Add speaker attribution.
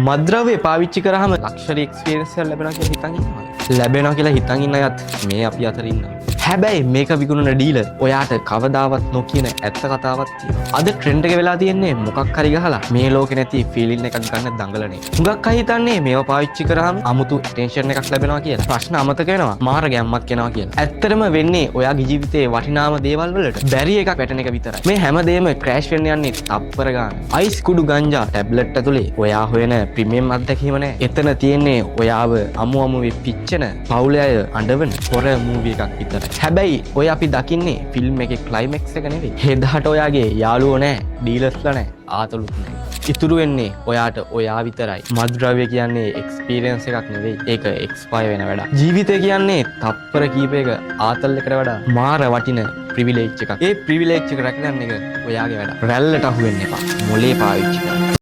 Speaker 1: මත්ද්‍රව්‍ය පාවිච්චි කරාම ලක්ෂරි එක්ස්පීරියන්ස් එකක් ලැබෙනවා කියලා හිතන් ඉන්නවද? ලැබෙනවා කියලා හිතන් ඉන්න අයත් මේ අපි අතර ඉන්නවා. හැබැයි මේක විකුණන ඩීලර් ඔයාට කවදාවත් නොකියන ඇත්ත කතාවක් තියෙනවා. අද ට්‍රෙන්ඩ් එක වෙලා තියෙන්නේ මොකක් හරි ගහලා මේ ලෝකේ නැති ෆීලිං එකක් ගන්න දඟලන එක. හුඟක් අය හිතන්නේ මේවා පාවිච්චි කරාම අමුතු ටෙන්ෂන් එකක් ලැබෙනවා කියලා. ප්‍රශ්න අමතක වෙනවා, මාර ගැම්මක් එනවා කියලා. ඇත්තටම වෙන්නේ ඔයාගේ ජීවිතේ වටිනාම දේවල් වලට බැරි එකක් වැටෙන එක විතරයි. මේ හැමදේම ක්‍රෑෂ් වෙන්න යන්නේ තප්පර ගාන. අයිස් කුඩු ගංජා ටැබ්ලට් ඇතුලේ ඔයා හොයන ප්‍රීමියම් අත්දැකීම නෑ. එතන තියෙන්නේ ඔයාව අමු අමුවේ පිච්චෙන, පවුලේ අය අඬවන හොරර් මූවි එකක් විතරයි. හැබැයි ඔය අපි දකින්නේ ෆිල්ම් එකේ ක්ලයිමැක්ස් එක නෙවෙයි. එදාට ඔයාගේ යාළුවෝ නෑ, ඩීලර්ස්ලා නෑ, ආතලුත් නෑ. ඉතුරු වෙන්නේ ඔයාට ඔයා විතරයි. මත්ද්‍රව්‍ය කියන්නේ එක්ස්පීරියන්ස් එකක් නෙවෙයි. ඒක එක්ස්පයර් වෙන වැඩක්. ජීවිතය කියන්නේ තප්පර කීපයක ආතල් එකට වඩා මාර වටින ප්‍රිවිලේජ් එකක්. ඒ ප්‍රිවිලේජ් එක රැකගන්න එක ඔයාගේ වැඩක්. රැල්ලට අහු වෙන්න එපා. මොලේ පාවිච්චි කරන්න.